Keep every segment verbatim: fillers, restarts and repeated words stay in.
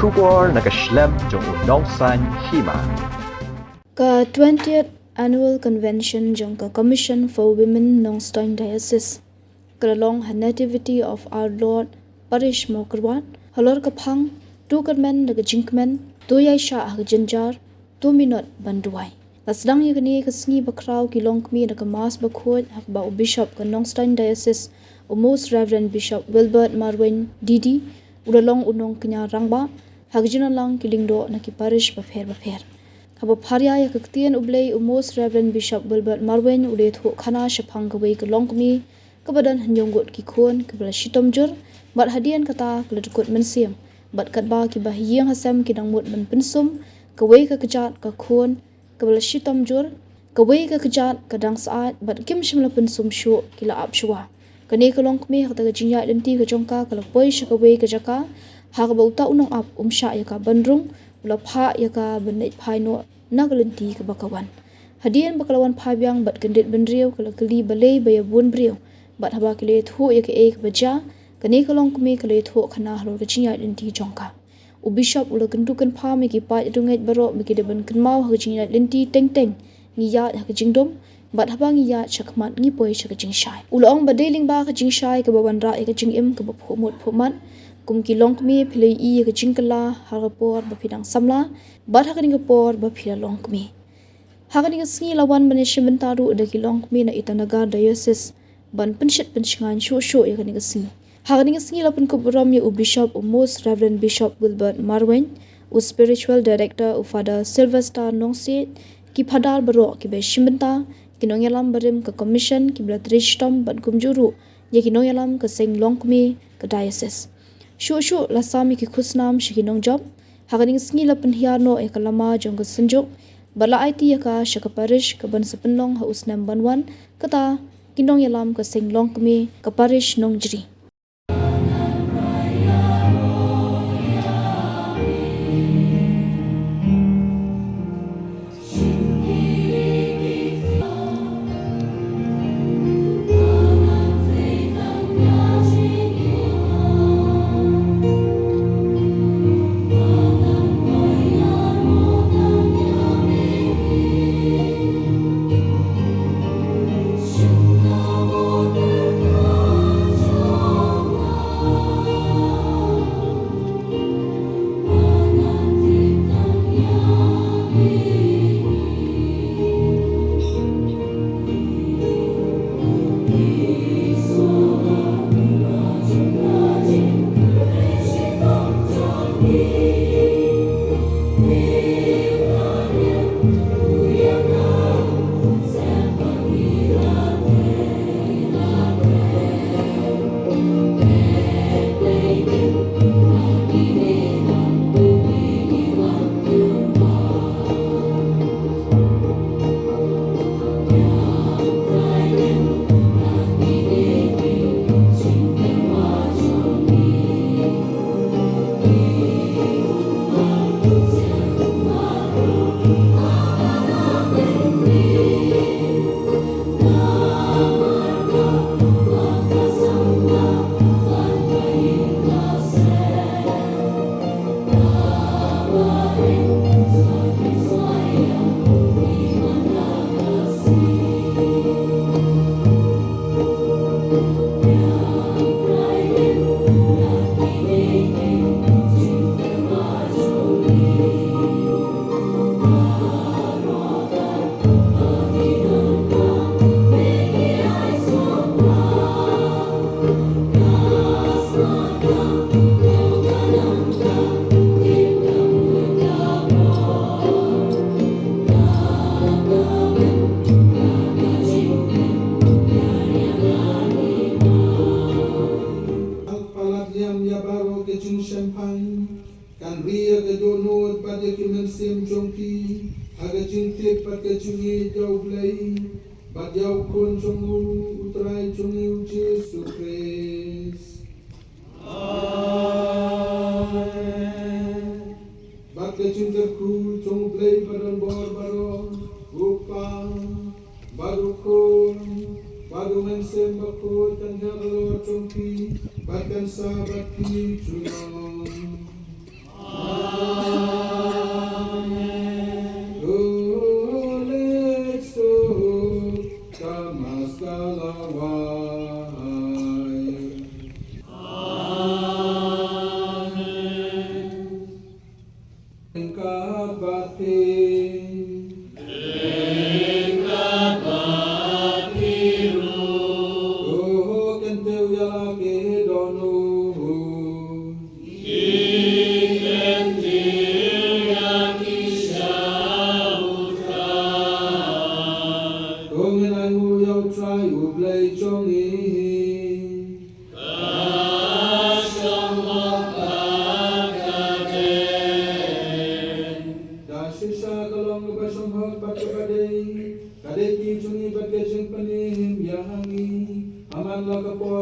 Khubor na ka shlem jong u Nongsaiñ Hima. Ka twentieth Annual Convention jong ka Commission for Women Nongstoiñ Diocese ka la long ha Nativity of Our Lord, Parish Mawkyrwat, halor ka phang, To kyrmen da ka jingkmen, to ïaishah ha ka jynjar, to minot ban duwai. La sdang ïa kane ka sngi bakhraw ki longkmie da ka Mass bakhuid, ha kaba u Bishop ka Nongstoiñ Diocese, u Most Reverend Bishop Wilbert Marwein D D, u la long u nongkñia rangbah ha ka jingialang ki lyngdoh na ki parish bapher bapher. Haba pharia ïa ka ktien U Blei, u Most Reverend Bishop Wilbert Marwein u la ïathuh khana shaphang kawei ka longkmie kaba don hynñiew ngut ki khun, kaba la shitom jur, bad hadien kata ka la dkut mynsiem. Bad katba kiba ha ïing ha sem ki dang mut ban pynsum, kawei ka kjat ka khun kaba la shitom jur, kawei ka kjat ka dang syaid, bad kim shym la pynsum shuh, ki la ap shuwa. Kane ka longkmie, ha kata ka jingïaid lynti ka jong ka, ka la poi sha kawei ka jaka ha kaba uta u nongap um shah ïa ka ban rung, u la phah ïa ka ban leit phai noh na ka lynti kaba ka wan. Hadien ba ka la wan phai biang bad kyndit bynriew, ka la kylli balei ba ïa bun briew. Bad haba ki la ïathuh ïa kaei kaba jia, kane ka longkmie ka la ïathuh khana halor ka jingïaid lynti jong ka. U Bishop u la kyntu kynpham ïa ki paid riewngeit baroh ba ki dei ban kynmaw ha ka jingïaid lynti teng teng ngi ïaid ha ka jingdum, bad haba ngi ïaid shakhmat ngi poi sha ka jingshai. U la ong ba dei lyngba ka jingshai kaba wanrah ïa ka jingim kaba phuh mut phuh mat. Kum ki longkmie phi la ïohi ïa ka jingkylla ha ka por ba phi dang samla, bad ha kane ka por ba phi la longkmie. Ha kane ka sngi la wan ban ïashim bynta ruh da ki longkmie na Itanagar Diocese ban pynshit pynshngaiñ shuh shuh ïa kane ka sngi. Ha kane ka sngi la pynkup burom ïa u Bishop, u Most Reverend Bishop Wilbert Marwein, u Spiritual Director u Father Sylvester Nongsiej, ki phadar baroh kiba ïashim bynta, ki nongïalam barim ka Commission kiba la trei shitom bad kumjuh ruh ïa ki nongïalam ka seng longkmie ka Diocese. Shuh shuh la sam ïa ki khusnam sha ki nongjop. Ha kane ka sngi la pynhiar noh ïa ka lama jong ka Synjuk bad la aiti ïa ka sha ka parish kaban sa pynlong ha u snem ban wan, kata ki nongïalam ka seng longkmie ka parish Nongjri. Palat liam ïa baroh ka jingshemphang, kan ri ïa ka dohnud bad ïa ki mynsiem jong ki ha ka jingtip bad ka jingïeit ïa U Blei bad ïa U Khun jong u, U Trai jong ngi U Jisu Khrist. Amen. Bad ka jingkyrkhu jong U Blei badonbor baroh, U Kpa bad U Khun bad U Mynsiem Bakhuid, kan hiar halor jong phi bad kan sah bad phi junom.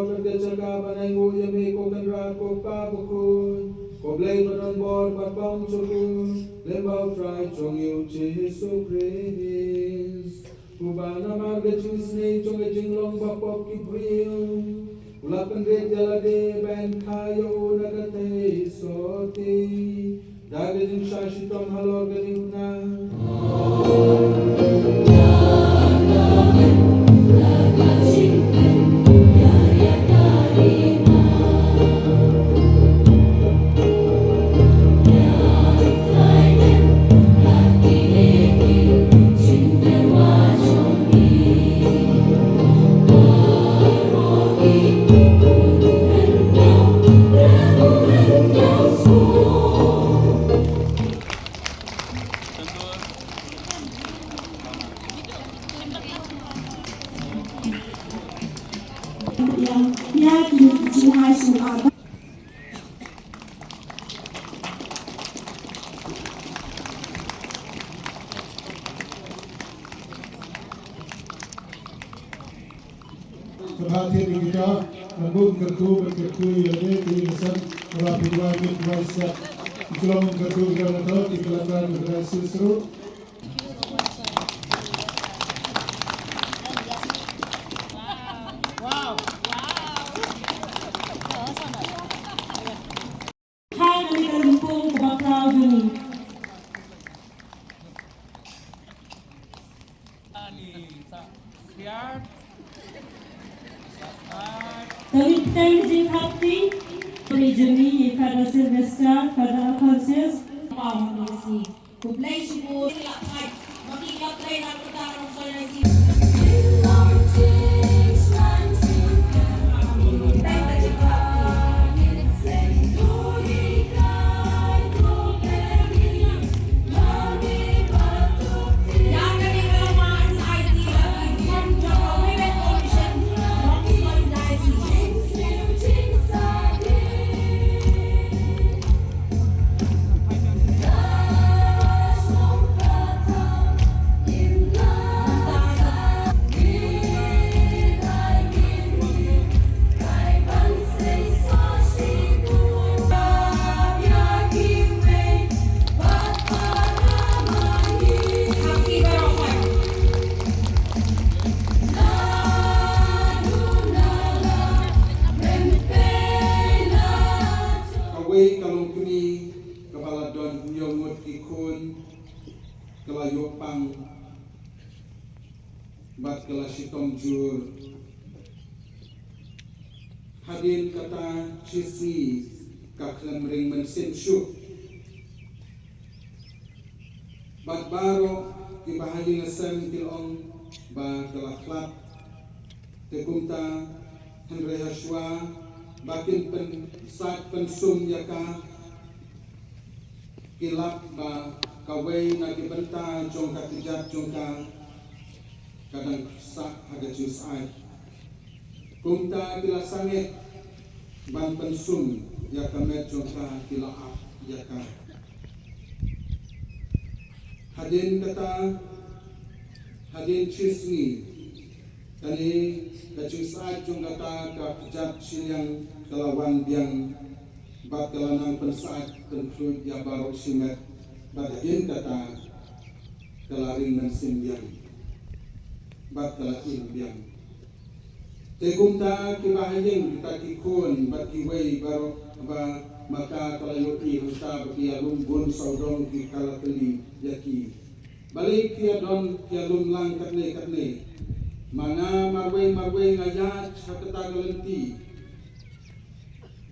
Ka jaka ban ainguh ïa me ko Kynrad ko Kpa bakhuid, ko Blei ba don bor bad bymjukut, lyngba U Trai jong ngi U Jisu Khrist. Uba namar ka jingisynei jong ka jinglong bapop ki briew u la pynrit ïa lade ban kha ïa u na ka theisotti. Da ka jingshah shitom halor ka jingpynah. Kaba thied ïa kita, ngan bun kyrkhu, ban kyrkhu ïa lade, te ïa ka sem, kaba phi duwai, phi duwai siat. Ki long kyrkhu, ki long kyrkhu, ki long kyrkhu, ki long kyrkhu. Hai, kane ka lympung kaba khraw jong ngi. Tang ïa ka jingkhapti, kane jong ngi, Father Sylvester, Father Alphonsus. Khublei shibun. Ki la phai, ma ki la phai na ka ta ka nongsoh na si. Kawei ka longkmie kaba la don hynñiew ngut ki khun ka la ïoh pang bad ka la shitom jur. Hadien kata shi sngi ka khlem ring mynsiem shuh. Bad baroh kiba ha ïing ha sem ki ong ba ka la khlad. Te kumta hynrei ha shuwa ba kin pynsait pynsum ïa ka, ki lap ba kawei na ki bynta jong ka kjat jong ka ka dang sah ha ka jingsait. Kumta ki la sangeh ban pynsum ïa ka met jong ka, ki la ap ïa ka. Hadien kata, hadien shi sngi, kane ka jingsait jong kata ka kjat shiliang ka la wan biang bad ka la nang pynsait pynkhluit ïa baroh shimet bad hadien kata ka la ring mynsiem biang bad ka la im biang. Te kumta kiba ha ïing kita ki khun bad kiwei baroh ba ma ka ka la ïohi hangta ba ki ïalum bun sawdong ki ka la kylli ïa ki. Balei ki ïa don ki ïalum lang katne katne? Ma nga marwei marwei nga ïaid ha kata ka lynti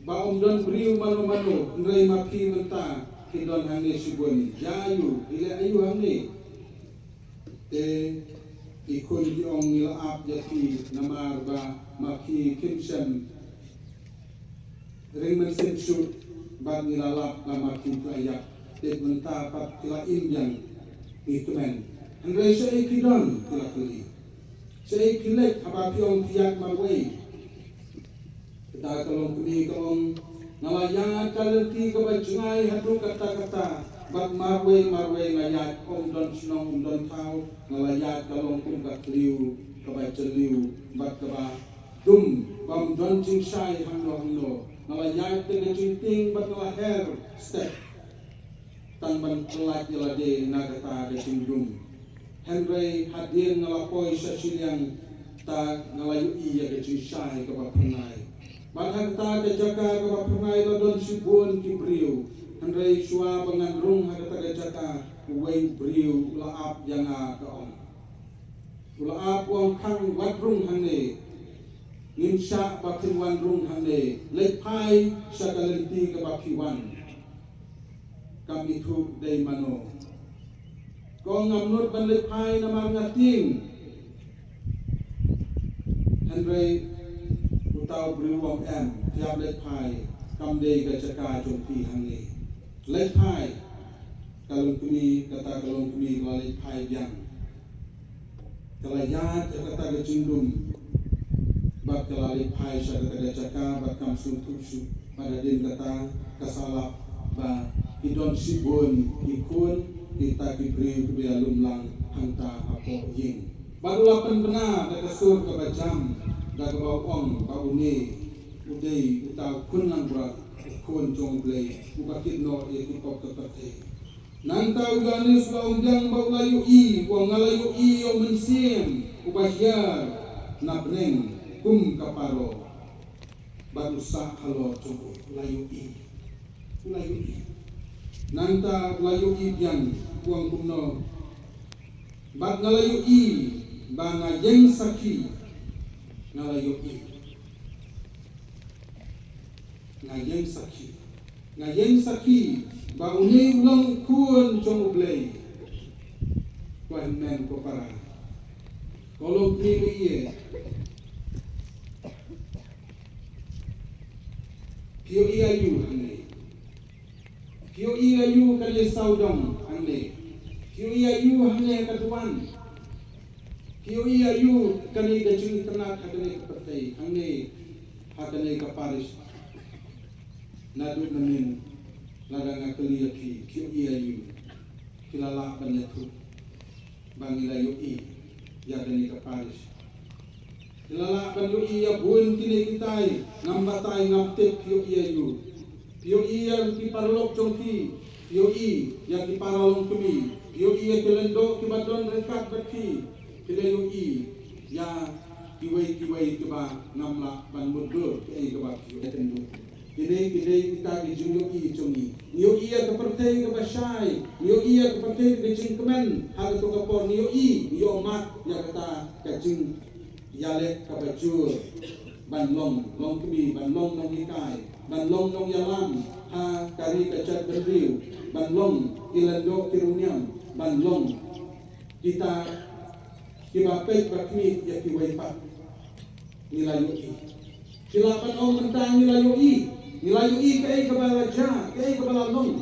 ba ym don briew mano mano, hynrei ma phi mynta phi don hangne shibun. Ïa aïu, phi leh aïu hangne? Te ki khun ki ong ngi la ap ïa phi namar ba ma phi kim shym ring mynsiem shuh bad ngi la lap ba ma phi la ïap. Te mynta pat ki la im biang, ngi kmen. Hynrei shaei phi don, ki la kylli. Shaei phi leit haba phi ong phi ïaid marwei? Kata ka longkmie ka ong, nga la ïaid ka lynti kaba jngai haduh katta katta, bad marwei marwei nga ïaid, ym don shnong ym don thaw, nga la ïaid ka long kum ka thliew kaba jylliew bad kaba dum, bym don jingshai hangno hangno. Nga la ïaid da ka jingtieng bad nga la her step, tang ban pyllait ïa lade na kata ka jingdum. Hynrei hadien nga la poi sha shiliang, ta nga la ïohi ïa ka jingshai kaba phyrnai. Bad ha kata ka jaka kaba phyrnai la don shibun ki briew. Hynrei shuwa ba ngan rung ha kata ka jaka, uwei u briew u la ap ïa nga, ka ong. U la ap, u ong, khang wat rung hangne. Ngim shah ba phin wan rung hangne. Leit phai sha ka lynti kaba phi wan. Kam ithuh dei mano. Ko, ngam nud ban leit phai namar nga tieng. Hynrei uta u briew u ong, em, phi hap leit phai. Kam dei ka jaka jong phi hangne. Leit phai. Ka longkmie, kata ka longkmie ka la leit phai biang. Ka la ïaid ïa kata ka jingdum. Bad ka la leit phai sha kata ka jaka bad kam sngewthuh shuh. Bad hadien kata ka sa lap ba ki don shibun ki khun kita ki briew kiba ïalum lang hangta hapoh ïing. Bad u la pynbna da ka sur kaba jam, da kaba u ong ba une u dei uta u khun langbrot, u khun jong U Blei, uba kit noh ïa ki pop ka pyrthei. Nangta u Ïoannis u la ong biang ba u la ïohi, u ong, nga la ïohi ïa u Mynsiem uba hiar na bneng kum ka paro. Bad u sah halor jong u, u la ïohi. U la ïohi. Nangta u la ïohi biang, u ong kumno. Bad nga la ïohi ba nga ïeng sakhi. Nga la ïohi. Nga ïeng sakhi. Nga ïeng sakhi ba une u long u Khun jong U Blei. Ko hynmen ko para, ko longkmie, phi ïohi, phi ïohi aïu hangne? Phi ïohi aïu kane sawdong hangne? Phi ïohi aïu hangne ka duwan? Phi ïohi aïu kane ka jingitynnad ha kane ka pyrthei, hangne ha kane ka parish? Naduh mynnin, lada nga kylli ïa phi, phi ïohi aïu, phi la lah ban ïathuh ba ngi la ïohi ïa kane ka parish. Phi la lah ban ïohi ïa bun kine kitai, ngam batai ngam tip phi ïohi aïu. Phi ïohi ïa ki paralok jong phi, phi ïohi ïa ki para longkmie, phi ïohi ïa ki lyngdoh kiba don ryngkat bad phi, phi la ïohi ïa kiwei kiwei kiba ngam lah ban mutdur kaei kaba phi ïohi. Kine, kine kita ki jingïohi jong ngi. Ngi ïohi ïa ka pyrthei kaba shai, ngi ïohi ïa ka pyrthei ka jingkmen, ha kato ka por ngi ïohi, ngi ïohmat ïa kata ka jingïaleh kaba jur. Ban long longkmie, ban long nonghikai, ban long nongïalam ha ka ri ka jaitbynriew, ban long ki lyngdoh ki riewniam, ban long kita kiba peit ba khmih ïa kiwei pat. Ngi la ïohi. Phi lah ban ong mynta ngi la ïohi. Ngi la ïohi kaei kaba la jia, kaei kaba la long.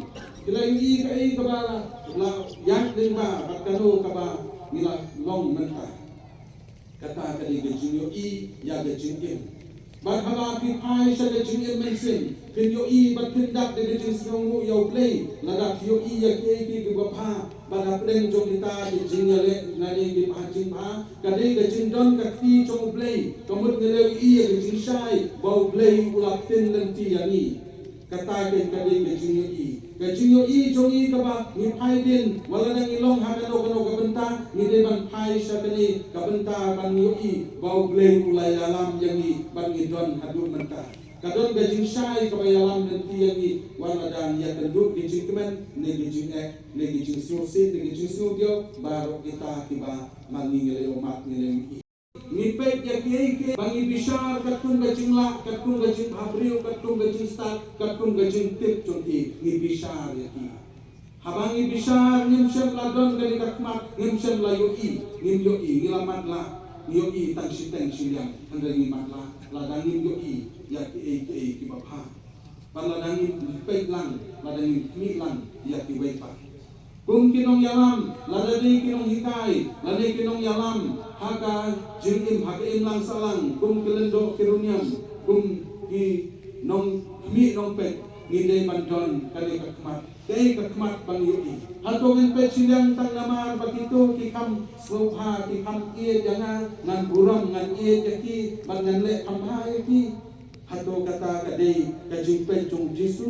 Phi la ïohi kaei kaba la, la ïaid lyngba bad kano kaba ngi la long mynta. Kata ka dei ka jingïohi ïa ka jingim. Bad haba phi phai sha ka jingim mynsiem, phin ïohi bad phin dap da ka jingsngewnguh ïa U Blei, lada phi ïohi ïa kiei kiei kiba bha, bad hapdeng jong kita ki jingïaleh lane ki bha jingbha, ka dei ka jingdon ka kti jong U Blei, ka mut ngi la ïohi ïa ka jingshai ba U Blei u la pynlynti ïa ngi. Kata ka, ka dei ka jingïohi. Ka jingïohi jong ngi kaba ngi phai dien, wat lada ngi long ha kano kano ka bynta, ngi dei ban phai sha kane ka bynta ban ïohi ba U Blei u la ïalam ïa ngi, ban ngi don haduh mynta. Ka don ka jingshai kaba ïalam lynti ïa ngi, wat lada ngi ïakynduh ki jingkmen, ne ki jingeh, ne ki jingsngewsih, ne ki jingsngewdiaw, baroh kita kiba ma ngi ngi la ïohmat, ngi la ïohi. Ngi peit ïa kiei kiei ba ngi bishar katkum ka jinglah, katkum ka jingbhabriew, katkum ka jingstad, katkum ka jingtip jong ki, ngi bishar ïa ki. Haba ngi bishar, ngim shym la don kane ka khmat, ngim shym la ïohi, ngim ïohi, ngi la matlah, ngi ïohi tang shiteng shiliang, hynrei ngi matlah lada ngim ïohi ïa kiei kiei kiba bha. Bad lada ngim peit lang, lada ngim khmih lang ïa kiwei pat. Kum ki nongïalam, lada dei ki nonghikai, lada dei ki nongïalam ha ka jingim, ha ka imlang sahlang, kum ki lyngdoh ki riewniam, kum ki nongkhmih nongpeit, Ngi dei ban don kane ka khmat, kaei ka khmat ba ngi ïohi. Hato ngin peit shiliang tang namar ba kito ki kham sngewbha, ki kham ïeit ïa nga, ngan burom, ngan ïeit ïa ki, bad ngan leh kham bha ïa ki? Hato kata ka dei ka jingpeit jong u Jisu?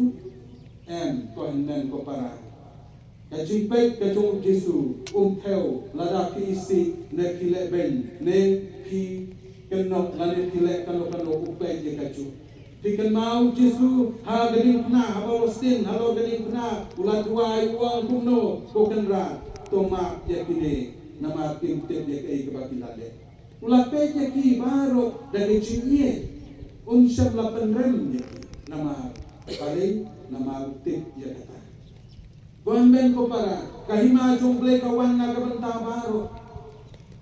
Em, ko hynmen ko para. Ka jingpeit ka jong u Jisu, um thew lada phi isih ne phi leh beiñ ne phi kynnoh lane phi leh kano kano, u peit ïa kajuh. Phi kynmaw u Jisu ha ka diengphna, ha Palestin, halor ka diengphna, u la duwai, u ong kumno, ko Kynrad, to map ïa kine, namar kim tip ïa kaei kaba ki la leh. U la peit ïa ki baroh da ka jingïeit, um shym la pynrem ïa ki, namar balei? Namar u tip ïa kata. Ko hynmen ko para, ka hima jong U Blei ka wan na ka bynta baroh.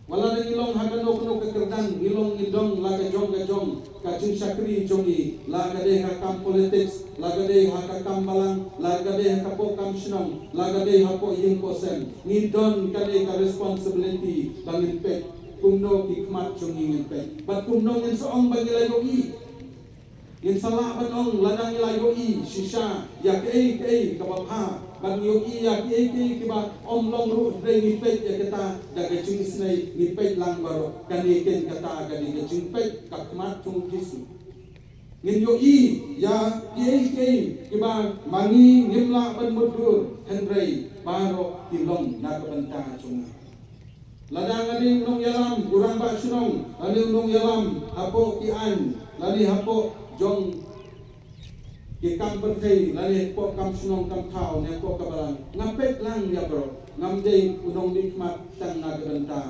Wat la ngi long ha kano kano ka kyrdan, ngi long ngi don la ka jong ka jong ka jingshakri jong ngi, la ka dei ha kam politics, la ka dei ha ka kam balang, la ka dei ha ka poh kam shnong, la ka dei ha poh ïing poh sem, ngi don kane ka responsibility ba ngin peit kumno ki khmat jong ngi ngin peit, bad kumno ngin sa ong ba ngi la ïohi. Ngin sa lah ban ong lada ngi la ïohi shisha ïa kaei kaei kaba bha, ban ïohi ïa kaei kaei kiba ym long ruh, hynrei ngi peit ïa kata da ka jingisynei, ngi peit lang baroh. Kane ken kata ka dei ka jingpeit ka khmat jong u Jisu. Ngin ïohi ïa kaei kaei kiba ma ngi ngim lah ban mutdur, hynrei baroh ki long na ka bynta jong nga. Lada nga dei u nongïalam, u rangbah shnong, lane u nongïalam hapoh ki aiñ, lane hapoh jong ki kam pyrthei, lane hapoh kam shnong kam thaw, ne hapoh ka balang, nga peit lang ïa baroh. Ngam dei u nongdie khmat tang na ka bynta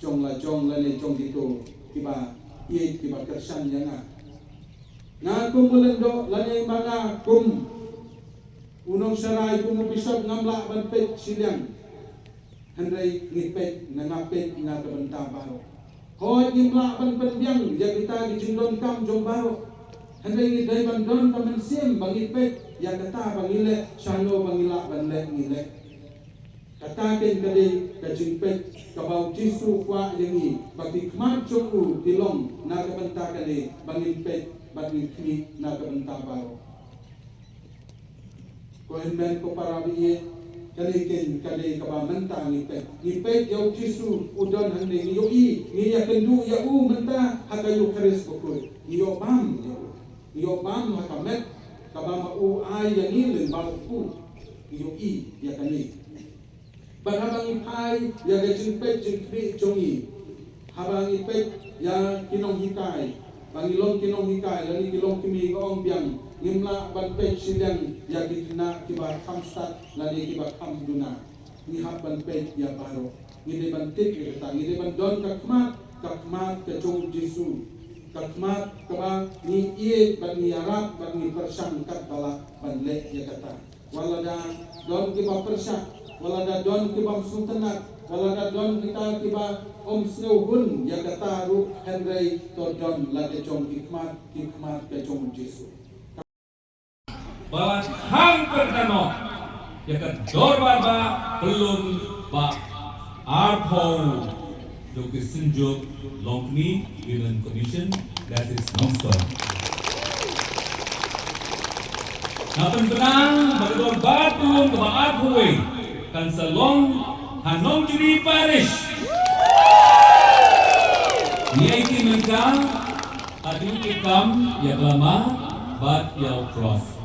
jong la jong lane jong kito kiba ïeit, kiba kyrshan ïa nga. Nga kum u lyngdoh lane ma nga kum u nongsharai, kum u bishop, ngam lah ban peit shiliang. Hynrei ngi peit, nga, nga peit na ka bynta baroh. Hooid, ngim lah ban pynbiang ïa kita ki jingdonkam jong baroh, hynrei ngi dei ban don ka mynsiem ba ngi peit ïa kata ba ngi leh, shano ba ngi lah ban leh ngi leh. Kata ken ka dei ka jingpeit kaba u Jisu u kwah ïa ngi, ba ki khmat jong u ki long na ka bynta kane, ba ngin peit bad ngin khmih na ka bynta baroh. Ko hynmen ko para ba ïeit, kane ken ka dei kaba mynta ngi peit. Ngi peit ïa u Jisu u don hangne, ngi ïohi, ngi ïakynduh ïa u mynta ha ka Eukharist bakhuid. Ngi ïoh bam ïa u. Ngi ïoh bam ha ka met kaba ma u ai ïa ngi lyngba u kpu. Ngi ïohi ïa kane. Bad haba ngi phai ïa ka jingpeit jingkhmih jong ngi, haba ngi peit ïa ki nonghikai, ba ngi long ki nonghikai lane ki longkmie, nga ong biang, ngim lah ban peit shiliang ïa ki khynnah kiba kham stad lane kiba kham duna. Ngi hap ban peit ïa baroh. Ngi dei ban tip ïa kata, ngi dei ban don ka khmat, ka khmat ka jong u Jisu. Ka khmat kaba ngi ïeit bad ngi ïarap bad ngi pyrshang katba lah ban leh ïa kata. Wat lada don kiba pyrshah, wat lada don kiba ym sngewtynnat, wat lada don kita kiba ym sngewhun ïa kata ruh, hynrei to don la ka jong ki khmat, ki khmat ka jong u Jisu. Ba la thang pyrkhat noh ïa ka dorbar ba pyllun ba arphew jong ki Synjuk Longkmie Women Commission, Diocese Nongstoiñ. Nga pynbna ba ka dorbar pyllun kaba arphew wei kan sa long ha Nongjri Parish. Ngi aiti mynta ha ki kam ïa ka lama bad ïa u cross.